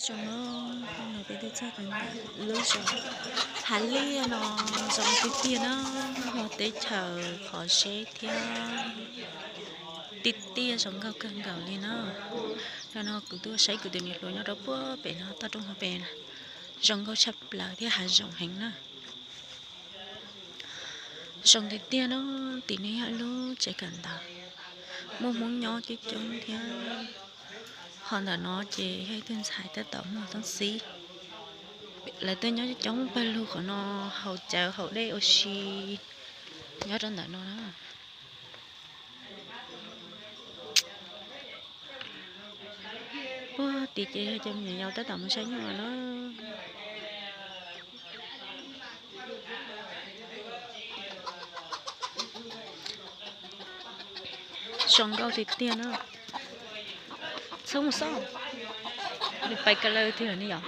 Zoo no, no peb twb txog rau ntawm lub zos Hav Liaj no, zoo tiag tiag na, yog teb chaws qhov seb thiab tiag tiag zoo nkauj kawg nkaus li na. Yog no kuv tuaj saib kuv tus niam hluas nyob rau puag pem no toj roob hauv pes na, zoo nkauj tshaj plaws thiab hav zoov heev na. Zoo tiag tiag no, tim no yog ib lub tsev kawm ntawv, muaj Hmoob nyob coob coob thiab. Ho ntawm no ces yog ib tug ntxhais tab tom muag toob xib. Lawv tuaj nyob coob coob pawg lug qhov no, haus cawv haus dej ua si nyob rau ntawm no na. Puag tim ces yog cov me nyuam yaus tab tom mus saib nyuj los na. Zoo nkauj tiag tiag na. Txhob mus xauj, nws pais ka law tiag ni yom.